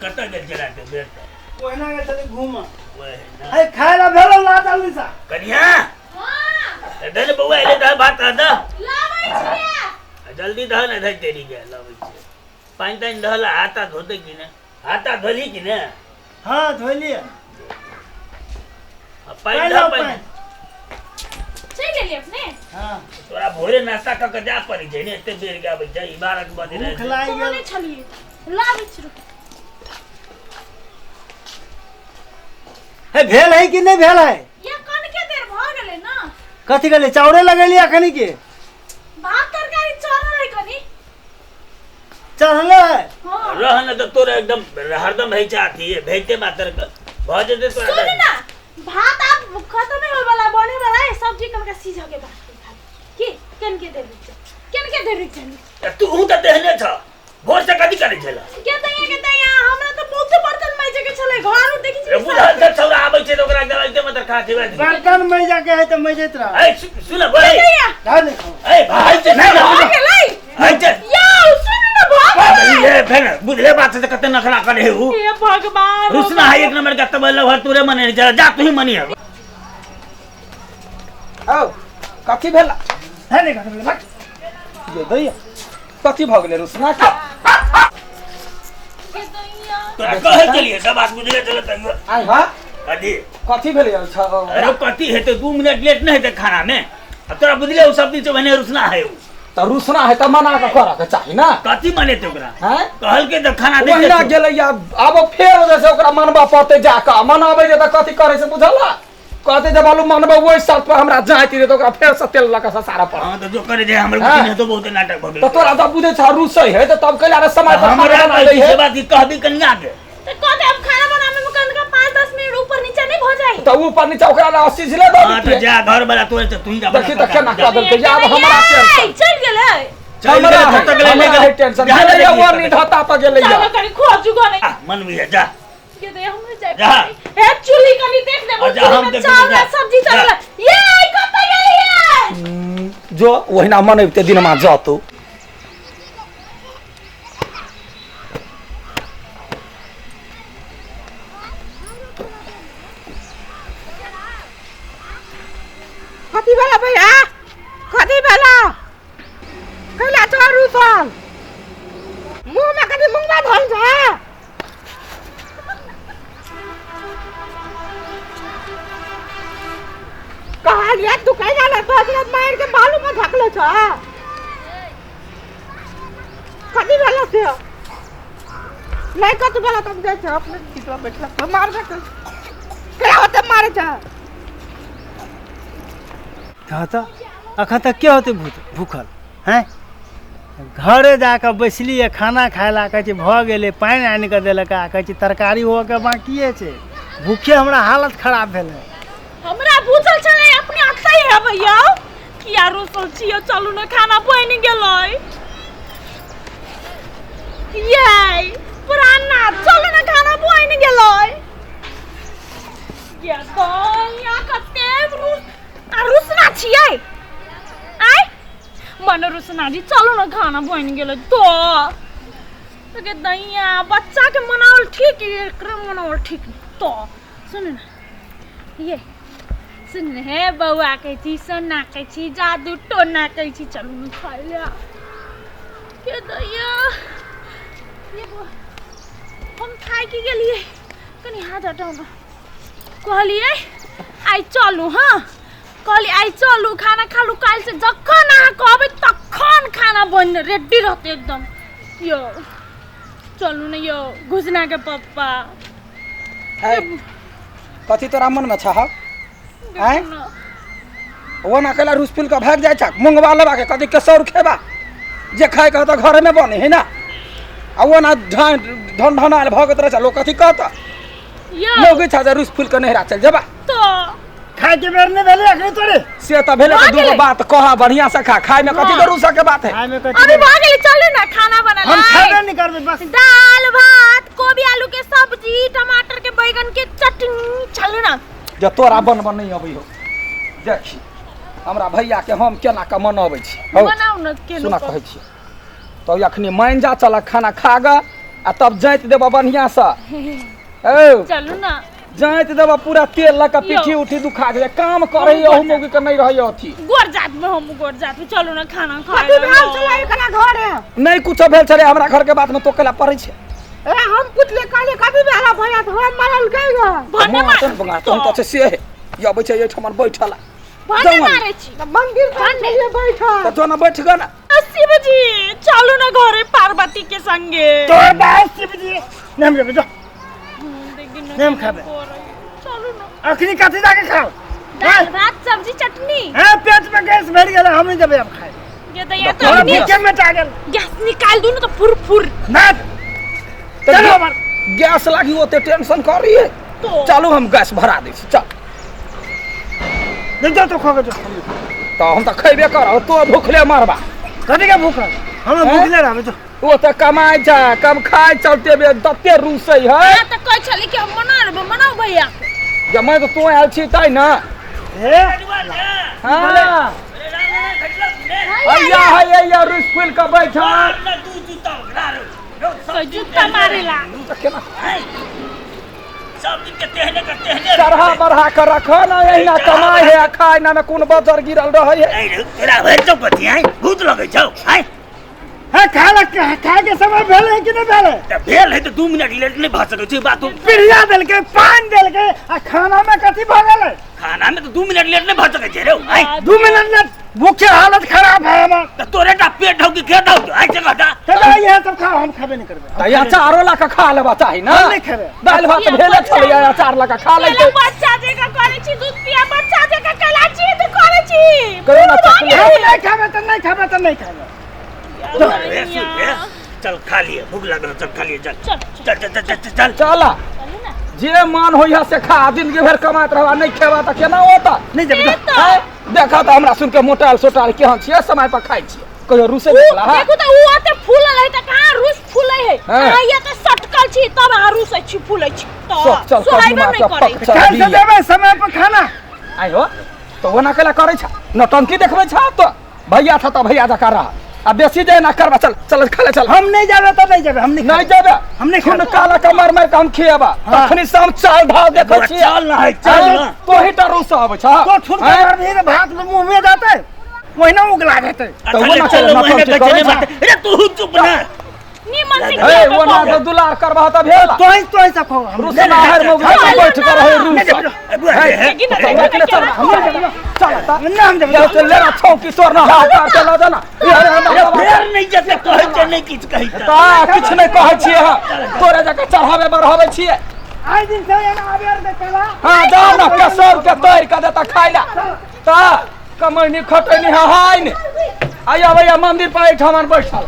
कतऽ गेल छलै एते बेर तक? ओहिना गेल छलै घूमऽ। ओहिना। अरे खाय ला भेलो ला जल्दी सा। कनिया दे ने बौआ एले दह भात दह। लाबै छियै। जल्दी दह ने, धरि देरी गेल लबै छियै। पानि तानि दहल, हाथ ताथ धोतै कि ने? हाथ ताथ धोलही कि ने? हाँ धोलिए। आ, पानि दह, पानि। चलि गेलियै अपने? हाँ। तोरा भोरे नाश्ता कऽ के जाय पड़ै छै ने, एते बेर के आबै छै, ई 12 बजे भूख रहै। लागि गेल। कहने छलियै लाबै छी, रुकू। हे भेल है कि नहीं भेल है? ये कनके देर भऽ गेलै ने। कथी गेलै? चाउरे लगेलियै अखनी के? भात तरकारी चढ़ल है कनी। चढ़ले है? हाँ। रह ने तऽ तोरा एकदम हरदम रहै छै अथी भेजते मात्र के भऽ जेतै तोरा। सुन ना, भात आब खत्म होय वाला बने वाला है, सब्जी कनका सीझ के बाकी खाली। की कनके देर रुक जा, कनके देर रुक जा। तऽ तू तऽ देहने छ, भोर से कथी करै छल? के दैया, के दैया, हमरा तऽ बहुते बर्तन माइजे के छलै, घर उर देखै छी। रे बुझल छै, छौड़ा आबै छै तऽ ओकरा एकदम एते मात्र खा खेबै। बर्तन मैजा के है तऽ मैजैत रह। ऐ सुन बोले। दैया। धर नहीं खाओ। ऐ भाई छै नहीं भऽ गेलै। ऐ छै। यौ सुन ना, भऽ गेलै। ये फेर बुझले बात छै तऽ कते नखरा करे है उ। हे भगवान। रुसना है एक नंबर का, तब लवर तोरे मने जा जा तू ही मनी है। औ कथी भेला? धर नहीं खाओ, भाग। ये दैया कथी भऽ गेलै रुसना के? के दैया। तोरा कहै के लिए सब बात बुझले चल तैयो। आइ हाँ। कथी? कथी भेलै? अरे कथी हेतै, 2 मिनट लेट नहि हेतै खाना में। अब तोरा बुझले उ सब दिन से भने रुसना है उ। तऽ रुसना है तऽ मना कऽ करऽ के चाही ना। कथी मनेतै ओकरा? हैं? कहलकै तऽ खाना दे। ओहिना गेलै या आब फेर ओतऽ से ओकरा मनबऽ पड़तै जाकऽ मनाबै जे तऽ कथी करै से बुझल? कहते जे बालू मनबऽ ओहि शर्त पर हमरा जाइत रहे तऽ ओकरा फेर से तेल लऽ कऽ ससारऽ पड़त। हाँ तऽ जो करे जे हमर हाँ। बुझी नहि तो बहुत नाटक भऽ गेल। तऽ तोरा जब बुझै छ रुसै है तऽ तब कैला रे समय पर हमरा खाना बना दै है। से बात की कहबी कनिया के? तऽ कहते अब खाना बनावे में कनका 5-10 मिनट ऊपर नीचा नहीं हो जाई? तऽ ऊपर नीचा ओकरा ला सीझले दऽ हाँ तऽ दितियै। जा घर वाला तोरे तऽ तू ही जा बना देखी तऽ पका। केना जा। कऽ देलकै, आब हमरा टेंशन। चल गेलै। चल हमरा गेलै, है, कतऽ गेलै, नहि हमरा है गेलै। टेंशन। जा, गेलै देखी, ओ निधता पर गेलै। चलो कनी खोजू गने। आ, मन भी है जा। के दे हमरे जाय। जा। हे चूल्ही कनी देख दे। आ, जा, हम देख चावल लेबै, जा। सब्जी जा। चल ये कतऽ गेलियै? जो ओहिना मनैबते दिनमा जतौ। कथी भेला भैया? कथी भेला? कैला चोर रुसल? मुँह में कथी मुंगा धल छै? कहलियै तू कैला ले तो मारि के बालू में धकले छ। कथी भेला से? नहीं कथी भेला तब जाइ छै अपने चितवा बैठला मार दे केना होते मारे छै। कह तऽ अखन तक के होतै भूत भूखल हैं? घरे जाकऽ बैसलियै खाना खाय ला, कहै छै भऽ गेलै, पानि आनि कऽ देलक आ कहै छै तरकारी होके बाकिए छै। भूखे हमरा हालत खराब भेलै। हमरा बुझल छलै अपने अतै हेबै यौ, किया रुसल छियै? चलू ने, खाना बनि गेलै। ये पुराना चलू ने, खाना बनि गेलै। ये दैया कते रुस आ रुसना छियै आय मन रुसना जी, चलू ने, खाना बनि गेलै। तो तो के दैया बच्चा के मनावल ठीक, एकरे मनावल ठीक नहीं। तो सुन ना, ये सुन ने, हे बौआ कहै छी, सोना कहै छी, जादू टोना कहै छी, चलू ने खाइ ले। के दैया ये बौआ, हम थाकि गेलियै, कनि हाथ हटाउ ने। कहलियै आइ चलू, हाँ कहलियै आइ चलू खाना खालू, काल्हि से जखन अहाँ कहबै तखन खाना बनि रेडी रहतै एकदम। यौ चलू ने यौ घुसना के पप्पा। है कथी तोरा मन में छह? आँय? ओना कैला रूस फूल के भागि जाइ छ? मुंगवा लेबा के कथी केसौर खेबा? जे खाय के तऽ घरे में बने है ना। आ ओना ढन ढन ढनायल भऽ गेल रहै छै, लोक कथी कहत? यौ मौगी छ जे रूस फूल के नहिरा चलि जेबा। तो खाय के बेर नहि भेलै अखनी तोरे? से तऽ भेलै भऽ तऽ दूगो गेलै। बात कह बढ़िया से खा, खाय में कथी हाँ। के रूस के बात है? खाय में कथी? अभी भऽ गेलै, चलू ने खाना बना। हम खेबे नहि करबै बस। दाल भात कोबी आलू के सब्जी टमाटर के बैगन के चटनी, चलू ना। जे तोरा बनबऽ नहि अबै हो, देखी हमरा भैया के हम केना के मनबै छी। हौ, बनाउ न केनो सुना कहै छी तो अखनी मान जा, चल खाना खा ग। आ तब जाँति देबऽ बढ़िआँ से। औ चलू ना जाँति देबऽ पूरा तेल लऽ कऽ पीठी उठी दुखा गेलै। काम करै अहू मौगी के नहीं रहै अथी। गोर जात में हम गोर जात में चलू ना खाना खाए कथी भेल छलै एकरा घरे? नहीं कुछो भेल छलै हमरा घर के बात में तो केला पड़ै छै। ए हम पुछले कहले कथी भेल भैया तो हम मरल गई ग। भने मार बंगा तुम तो से है ये अबै छै एहिठाम बैठल। भने मारे छी मंदिर पर छलियै बैठल। त जो ना बैठ ग ना। शिव जी चलू ना घरे पार्वती के संगे। तोर बाप शिव जी नहीं हम जेबै जो नहीं हम खाबे। चलू ना अखनी कथी जाके खाओ? दाल भात सब्जी चटनी। हां पेट में गैस भर गेल हम नहीं जेबै अब खाए। ये तो या तो भूखे मिटा गेल। गैस निकाल दू ना तो फुर फुर ना चलो हमर गैस लागी ओते टेंशन करी है। तो चलू हम गैस भरा दै छी चल। नहीं जाओ तो खोगे जो तो हम तो खैबे करब तो भूखले मरबा। कथी के भूख हम भूखले रहबे जो ओ तो कमाइ छै कम खाइ चलते बे तते रूसै है। हां त कहै छली कि हम मना लेबै मनाउ भैया जे मैं तो तू आयल छी तै ना। हे हां अय्या है अय्या रूस फूल के बैठल तू जूता उड़ा रे जूता मारेला केना सब दिन के तेहने के तेहने चढ़ा बढ़ा के रख ना एहिना कमाइ है खाइ ना में कोन बजर गिरल रहै है। नहीं रे तोरा भरि छौ कथी आइ भूत लगै छौ आइ। हां खा खाए के समय भेल है कि नहीं भेल है? त भेल है त 2 मिनट लेट नहीं भ सकै छै बात। पिरिया देलकै पान देलकै आ खाना में कथी भ गेलै? खाना में तो 2 मिनट लेट नहीं भ सकै छै रे आइ। 2 मिनट लेट भूखे हालत खराब है हमर। त तोरे टा पेट हौ कि खेत हौ आइ जगह टा त इहे सब खाओ हम खाबे नहीं करबै। त अचारो ला के खा लेबा चाही ना। हम नहीं खेबै। दालि भात भेले छलै अचार ला के खा लैते। बच्चा जका करै छी दूध पिया बच्चा जका कैला छी तू करै छी। कहियो ना चकले हम नहीं खाबे त नहीं खाबे त नहीं खाबे। चल खा लिए भूख लागल चल खा लिए चल चल चल चल चल चल चल जे मन होइया से खा जिंदगी भर कमाइत रहबा नहीं खेबा त केना होता? नहीं जेबै देखा त हमरा सुन के मोटाल सोटाल केहन छियै समय पर खाइ छियै कहियो रूसे देखला। हां देखू त उ ओते फूलल है त कहां रूस फूलै है? अहाँ ये त सटकल छी तब अहाँ रूसै छी फूलै छी त सोहाइबे नहीं करै। काल से देबै समय पर खाना आइ हो तो ओना केला करै छ नौटंकी देखबै छ तो भैया छ त भैया जका रह आ बेसी जे ना करबा चल चल खा ले चल। हम नहीं जाबे त नहीं जाबे हम नहीं जाबे हम नहीं खून काला के मार मार के हम खिएबा तखनी से हम चाल धाव देखै छी। चल ना है चल ना तोही टा रूस आबै छ तो ठुन के मार दे भात में मुंह में जाते ओहिना उगला जेतै। तो वो ना चल ना चले बात अरे तू चुप ना निमन से ए वो ना तो दुलार करबा त भेल तोही तोही सब खो रूस ना हर मोग बैठ कर रहे रूस चल चल त ना हम जेबै चल ले ना छौकी तोर ना हाथ काट के ल जाना। फेर नहीं जेतै कहै छै नहीं किछ कहै त किछ नहीं कहै छियै तोरे जका चढ़ावे बढ़ावे छियै। आइ दिन से एना आबेर देखला। हां जा ना कसर के तोड़ के देता खाइला त कमैनी खटैनी हाय ने आइ अबैया मंदिर पर एठामन बैठल।